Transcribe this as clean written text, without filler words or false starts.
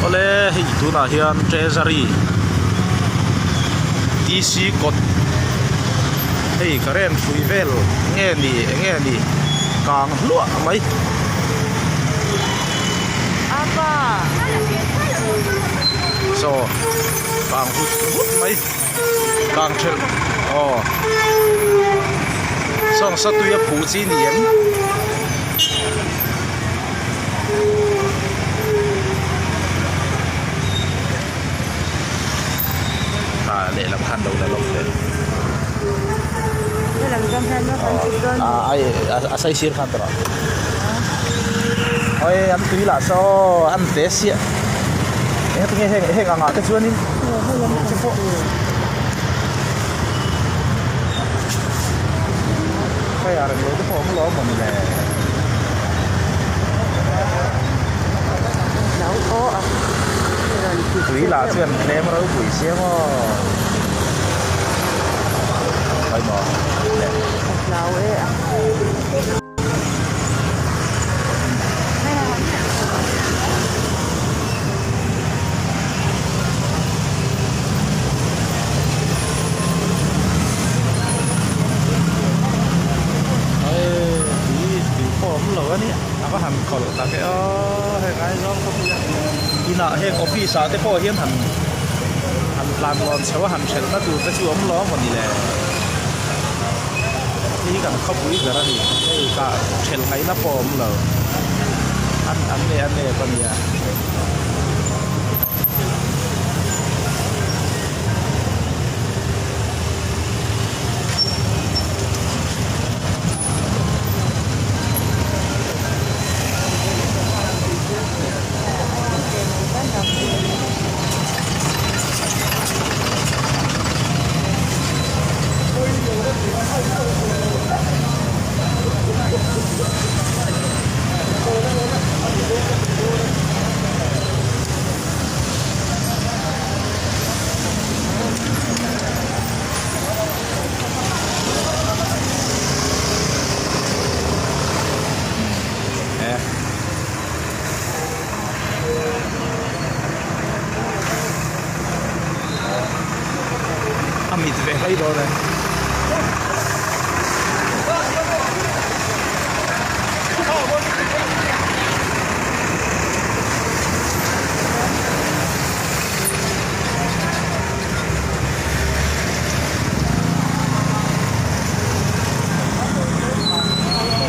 Awle hei tunah hian treasury DC kawt hei current hrui vel nge ni eng nge ni kang hluah mai. Saw kang vut vut mai kang thelh aw sawng satui a phuh chi ni em. Ah lehlam khan lo la lawk teh. Ah ai a sai sir khan tawh oi an tui lah saw an te siah engati nge heng heng angah te chuanin chu pawh fire englo te pawh a awm lo amaw ni le. Tui lah chuan tlem ropui sia maw pawimawh le. Tui pawh awm lo a nia a va han khawlh tak e aw heng Aizawl khawpui a inah heng office ah te pawh hian han han tlan lawn chho a han hrelh na tur te chu awm lo a maw ni le hei hi kan khawpui ber a ni hei kah hrelh ngaihna pawh awm lo an an nge a nep a nia. A mit ve mai dawn e.